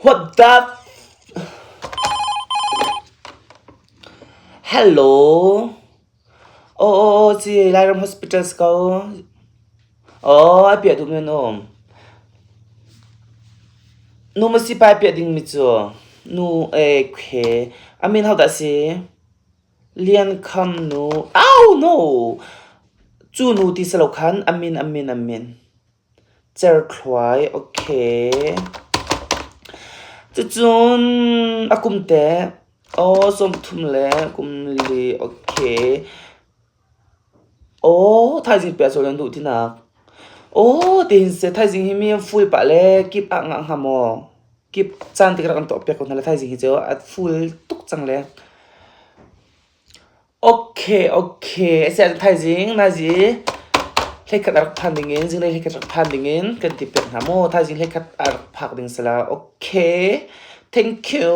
What the f-, Hello. ໂອ້ ໂອ້ ໂອ້ ຊິໄລ່ລຳ Hospital ເກົ່າ. ອໍ ອາປຽດດຸແມ່ນໂອມ. ໜູມາຊິປາຍປຽດດິງມິຈູ. ໜູ ເອ ເຄ. ອາມິນເຮົາຕາຊິ. ລຽນຄຳໜູ. ອ້າວ ໂນ. ຈູໜູຕິສະໂລຄັນ. ອາມິນ ອາມິນ ອາມິນ. ເຈີລຄວາຍ ໂອເຄ. ຈຸຈຸນ ອາກຸມແຕະ ໂອ ສົມທຸມແລະ ກຸມລີ ໂອເຄ. ໂອ ໄທຈິງເປຍໂຊລຽນດຸຕິນາກ ໂອ ຕິນເສ ໄທຈິງຮີມີຟູລປະແລ ກິບອາງອາງຫາມໍ ກິບຈານຕິກະກັນໂຕເປຍກົນຫັ້ນລະ ໄທຈິງຮີເຈີອາຟູລຕຸກຈັງແລ. ໂອເຄ ໂອເຄ ເສຍໄທຈິງນາຈິ ເຮັດຂັດອາລັກພານດິງອິນ ຈິງໄດ້ເຮັດຂັດອາລັກພານດິງອິນ ກັນຕິເປັນຫາໂມ ໄທຈິງເຮັດຂັດອາລັກພາກດິງສະລາ ໂອເຄ thank you.